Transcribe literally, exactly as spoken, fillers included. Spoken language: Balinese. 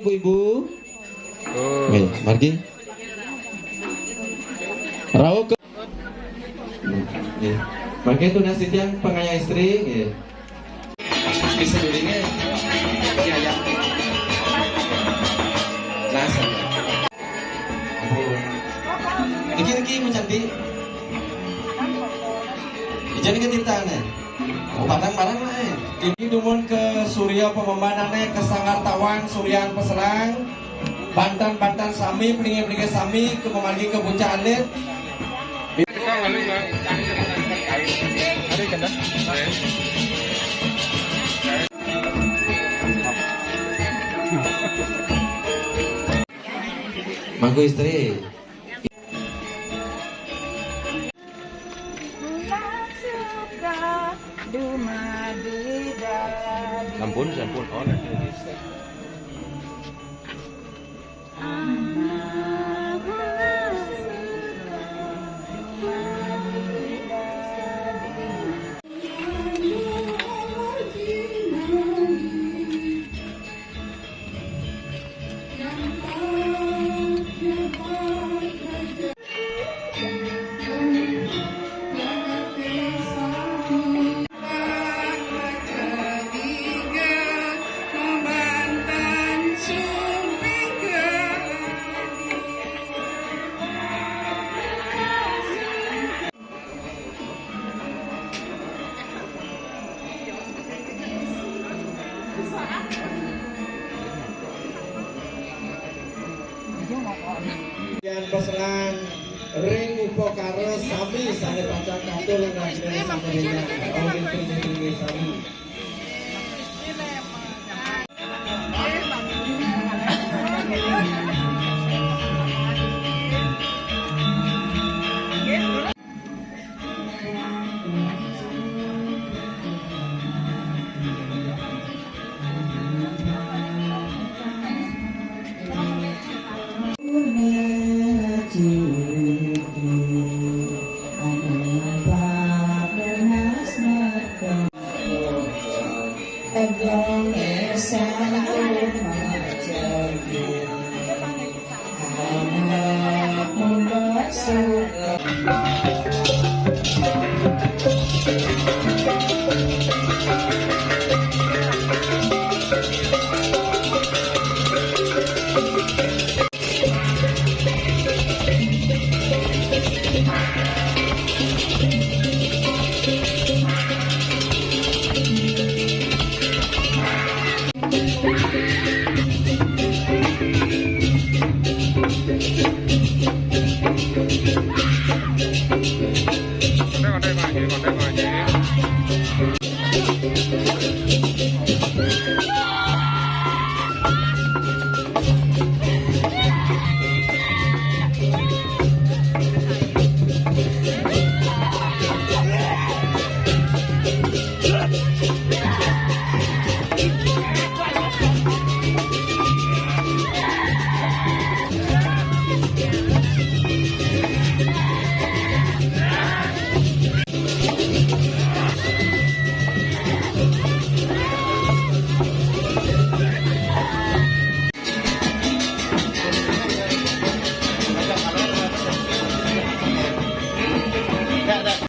Ibu. Oke, margi. Rauh ke. Nggih. Mangke tunas titiang pangayah istri, nggih. Bisa duduk, nggih. Ya, ya. Nah, saya. Niki, niki, Ibu Cantik. Ijen ke titane. Oh, padang barang lah, eh. Ini dumun ke Surya pemembanane, ke Sanggar Tawang, Suryaan Peselang. Bantan-bantan sami, pelinge-pelinge sami, ke memanggil ke bocah alit. Mangku istri. Sampun, sampun. Oh, nanti. Yan pesenan ring upakara sami sane pacang katur ring rajine sami ringan. Ora ring tinggi-tinggi sami.